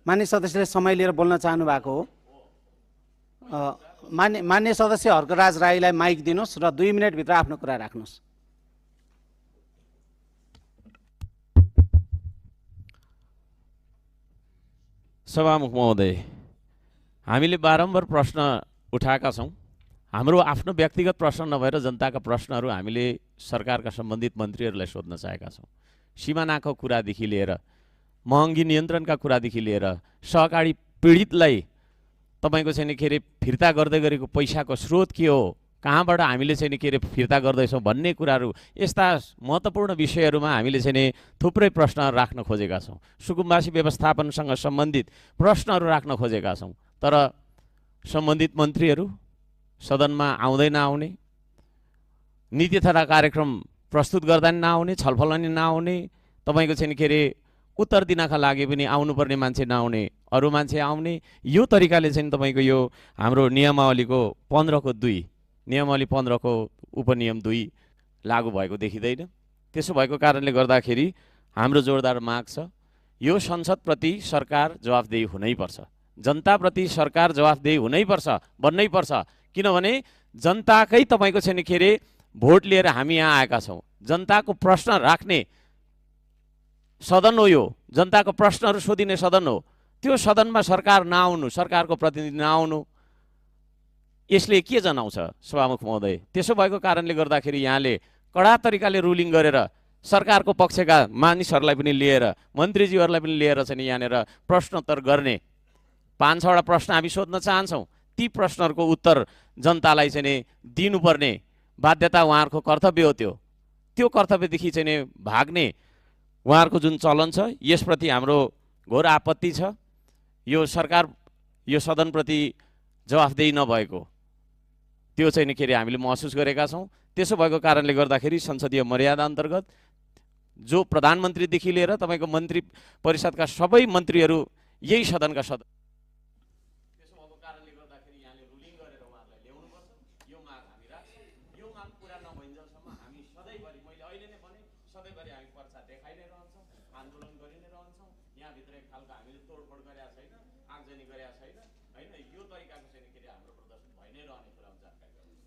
मान्य सदस्यले समय लिएर बोल्न चाहनु भएको हो। मान्य सदस्य हर्कराज राईलाई माइक दिनुहोस् र 2 मिनेटभित्र आफ्नो कुरा राख्नुहोस्। सभामुख महोदय, हामीले बारम्बार प्रश्न उठाएका छौँ। हाम्रो आफ्नो व्यक्तिगत प्रश्न नभएर जनताका प्रश्नहरू हामीले सरकारका सम्बन्धित मन्त्रीहरूलाई सोध्न चाहेका छौँ। सिमानाको कुरादेखि लिएर महँगी नियन्त्रणका कुरादेखि लिएर सहकारी पीडितलाई तपाईँको चाहिँ के अरे फिर्ता गर्दै गरेको पैसाको स्रोत के हो, कहाँबाट हामीले चाहिँ के अरे फिर्ता गर्दैछौँ भन्ने कुराहरू, यस्ता महत्त्वपूर्ण विषयहरूमा हामीले चाहिँ थुप्रै प्रश्नहरू राख्न खोजेका छौँ। सुकुम्बासी व्यवस्थापनसँग सम्बन्धित प्रश्नहरू राख्न खोजेका छौँ। तर सम्बन्धित मन्त्रीहरू सदनमा आउँदै नआउने, नीति तथा कार्यक्रम प्रस्तुत गर्दा नि नआउने, छलफल नि नआउने, तपाईँको चाहिँ के अरे उत्तर दिनका लागि पनि आउनुपर्ने मान्छे नआउने, अरू मान्छे आउने, यो तरिकाले चाहिँ तपाईँको यो हाम्रो नियमावलीको 15(2) नियमावली 15 उपनियम 2 लागू भएको देखिँदैन। त्यसो भएको कारणले गर्दाखेरि हाम्रो जोरदार माग छ, यो संसदप्रति सरकार जवाफदेही हुनैपर्छ, जनताप्रति सरकार जवाफदेही हुनैपर्छ, बन्नैपर्छ। किनभने जनताकै तपाईँको छैन के अरे भोट लिएर हामी यहाँ आएका छौँ। जनताको प्रश्न राख्ने सदन हो यो, जनताको प्रश्नहरू सोधिने सदन हो। त्यो सदनमा सरकार नआउनु, सरकारको प्रतिनिधि नआउनु, यसले के जनाउँछ सभामुख महोदय? त्यसो भएको कारणले गर्दाखेरि यहाँले कडा तरिकाले रुलिङ गरेर सरकारको पक्षका मानिसहरूलाई पनि लिएर, मन्त्रीज्यूहरूलाई पनि लिएर चाहिँ यहाँनिर प्रश्नोत्तर गर्ने 5-6वटा प्रश्न हामी सोध्न चाहन्छौँ। ती प्रश्नहरूको उत्तर जनतालाई चाहिँ दिनुपर्ने बाध्यता उहाँहरूको कर्तव्य हो। त्यो कर्तव्यदेखि चाहिँ भाग्ने उहाँहरूको जुन चलन छ, यसप्रति हाम्रो घोर आपत्ति छ। यो सरकार, यो सदनप्रति जवाफदेही नभएको त्यो चाहिँ के अरे हामीले महसुस गरेका छौँ। त्यसो भएको कारणले गर्दाखेरि संसदीय मर्यादा अन्तर्गत जो प्रधानमन्त्रीदेखि लिएर तपाईँको मन्त्री परिषदका सबै मन्त्रीहरू यही सदनका सदस्य, त्यसो भएको कारणले गर्दाखेरि यहाँले रुलिङ गरेर उहाँहरूलाई ल्याउनुपर्छ। यो माग हामी राख्छौँ। यो माग पुरा नभइन्जेलसम्म हामी सधैँभरि, मैले अहिले नै भने, सधैँभरि हामी पर्चा देखाइ नै रहन्छौँ, आन्दोलन गरि नै रहन्छौँ। यहाँभित्र एक खालको हामीले तोडफोड गरेका छैन, आगजनी गरेका छैन, होइन? यो तरिकाको चाहिँ के अरे हाम्रो प्रदर्शन भइ नै रहने कुरा जानकारी गराउँछु।